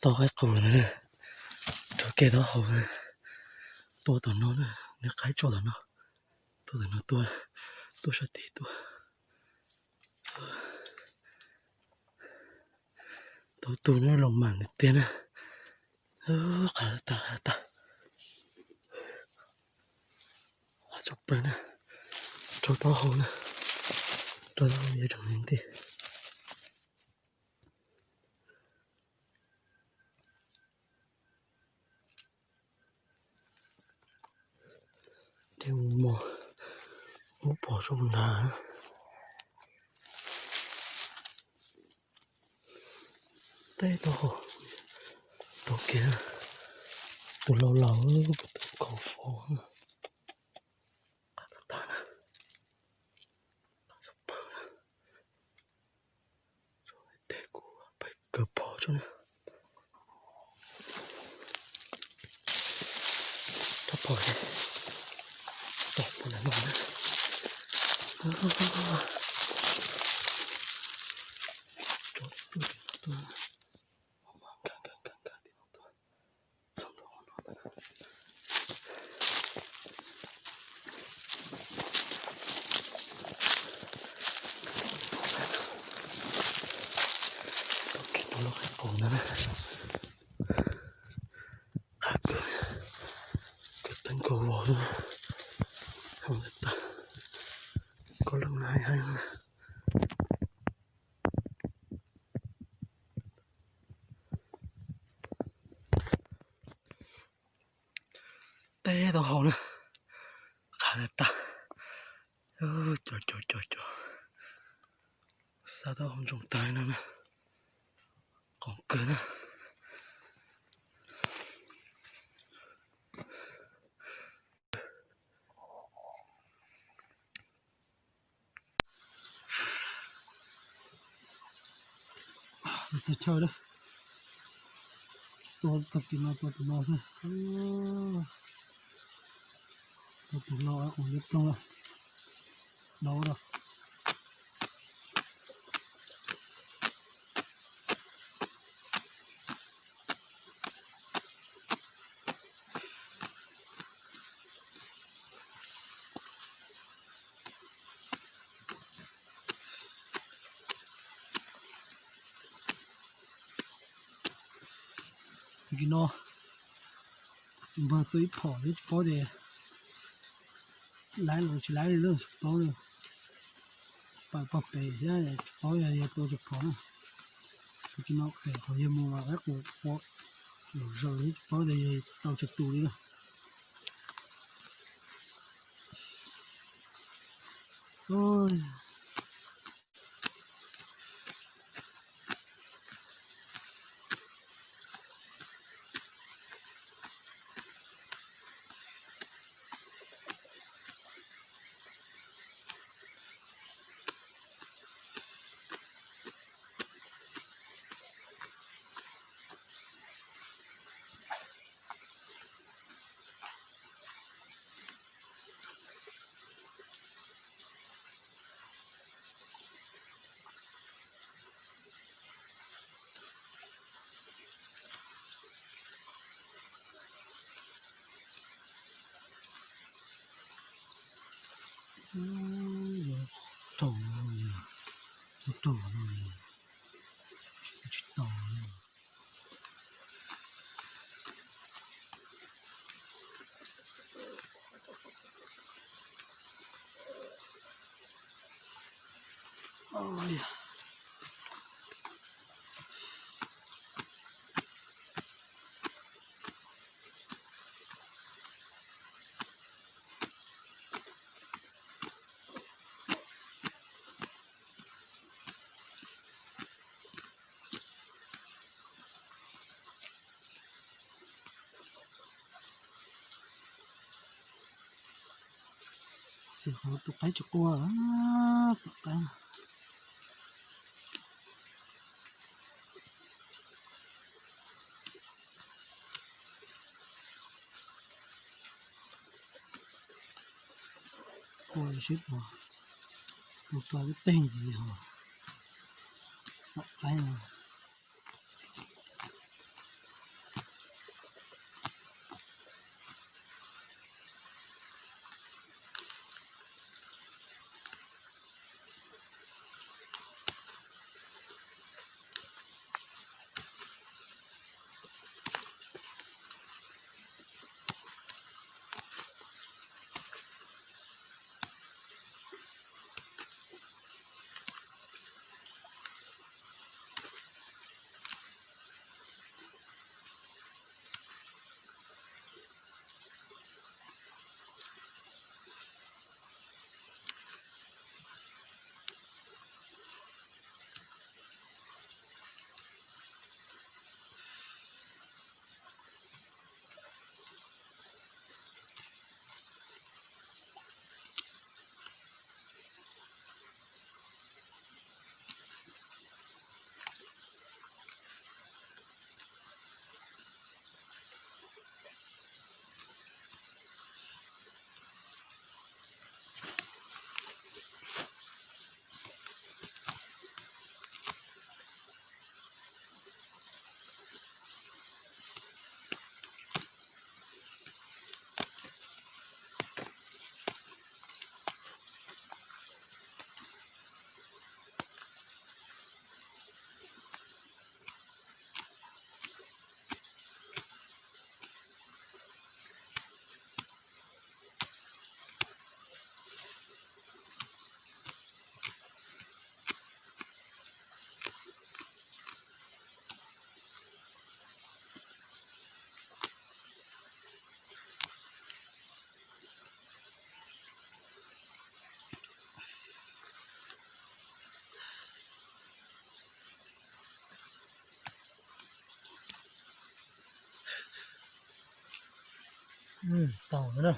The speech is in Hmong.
Tau qaib qus na, rau kiag taub hau na, tua tom no na, nws qaib tso tom no, tua tom no tua, tua sab tid tua. Tau tus no los mam nws tiag na. Qav tag, qav tag. Qav tshaj plaws na, rau taub hau na, rau taub hau yuav tseem nti. Dej mus mos, muab pom zoo ntag. Teb taub hau rau kiag, tus laus laus, tus kaus fo. Qav tag tag na, qav tag pawg na. Tej kuv peb kawg pom tso na. Rab phom tom pom ntawm no na. Tso tuaj, tuaj, tuaj, nkag nkag nkag nkag tim no tuaj. Tau kiag tau lub qaib qus ntawd na. Qab kawg, kawg teeb kawg vos na. Hoo ntawd tag, koj leej hais hais na. Teb taub hau na, qav tag tag. Cov cov cov cov, xa taub hau ntsoog tag no na, qoom kawg na. Txog chaw lawm, tua tag kis no tua tus no xwb. Tua tus no qus liab ploog lawm, dau lawm. Tag kis no npawg tua ib phom thiab tsis paub tias laib los tsis laib li, tsis paub li. Pam pog pem thiab tsis paub yog yog tua tsis phom na. Tag kis no pem qhov yawg mus mas qaib qus ua lom zem thiab tsis paub tias yog tau tsis tus li na. Raug no, txhob raug no, tsis tau. Xyov qhov tus qaib tsis quaj, tus qaib quaj sib pom, tus tau ib teg ntxiv ho, tom qaib no. Tau na.